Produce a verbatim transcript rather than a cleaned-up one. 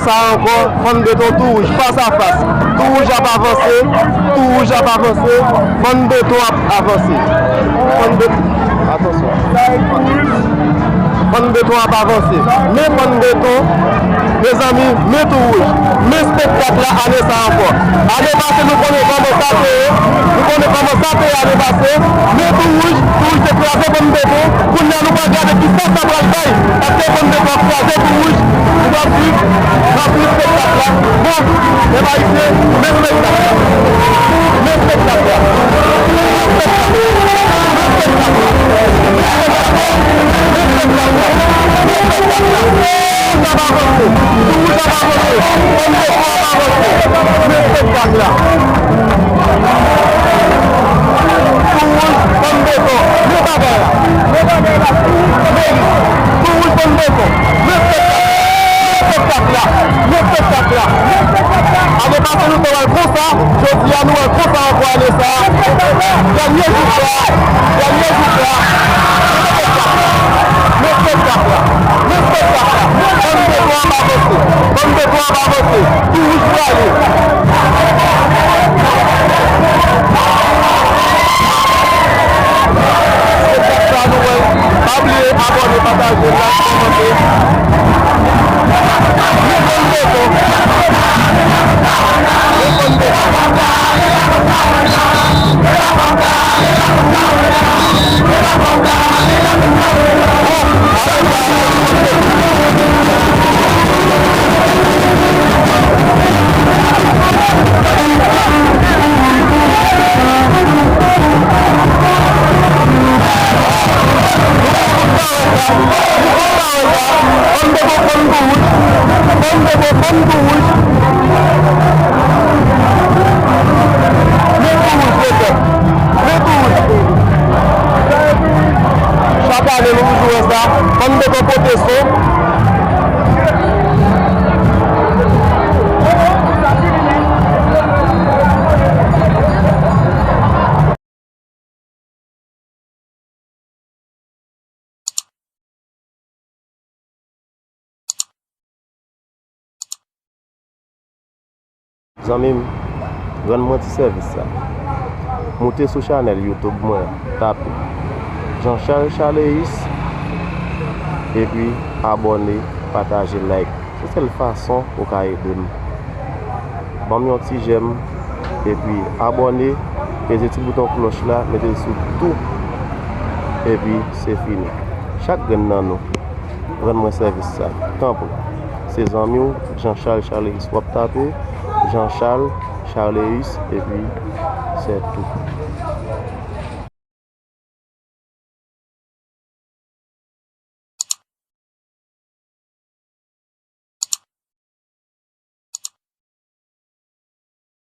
Sa ankò, Fann Beton Tou Wouj, fas a fas. Tou Wouj ap avanse, Tou Wouj ap avanse, Fann Beton ap avanse. Fann Beton, atansyon. Fann Beton ap avanse. Men Fann Beton, mezanmi, men Tou Wouj. Men espektak la ane sa ankò. Ane pase, nou konnen kòman sa te ye. Nou konnen kòman sa te ye ane pase. Men Tou Wouj, Tou Wouj te kraze Fann Beton. Kounye a, nou pral gade kisa sa pral bay. Paske Fann Beton ap kraze Tou Wouj. Nou pral swiv. N ap swiv espektak la. Bon, pèp ayisyen, men espektak la. Men espektak la. Men espektak la. Men espektak la. Men espektak la. Men espektak la. Tou Wouj ap avanse. Tou Wouj ap avanse. Fann Beton ap avanse. Men espektak la. Tou Wouj, Fann Beton. Men bagay la. Men bagay la. Tou Wouj, men li. Tou Wouj, Fann Beton. Men espektak la. Men espektak la. Men espektak la. Ane pase nou te wè l konsa. Jodi a, nou wè l konsa ankò ane sa a. Dènye jou sa a. Dènye jou sa a. Men espektak la. Men espektak la. Men espektak la. Fann Beton ap avanse. Fann Beton ap avanse. Tou Wouj prale. Espektak sa nou wè. Pa bliye abòne, pataje, like, kòmante. Fann Beton, Fann Beton, Fann Beton, Fann Beton. Men Tou Wouj, mesye. Men Tou Wouj. Chak ane, nou toujou wè sa. Fann Beton pote son. Zanmi m, rann mwen ti sèvis sa. Moute sou chanèl YouTube mwen, tape Jean Charles Charleus, epi abòne, pataje, like. Se sèl fason ou ka ede m. Ban m yon ti jèm, epi abòne, peze ti bouton klòch la, mete l sou tou, epi se fini. Chak grenn nan nou, rann mwen sèvis sa, tanpri. Se zanmi w, Jean Charles Charleus w ap tape, Jean Charles Charleus, epi se tou.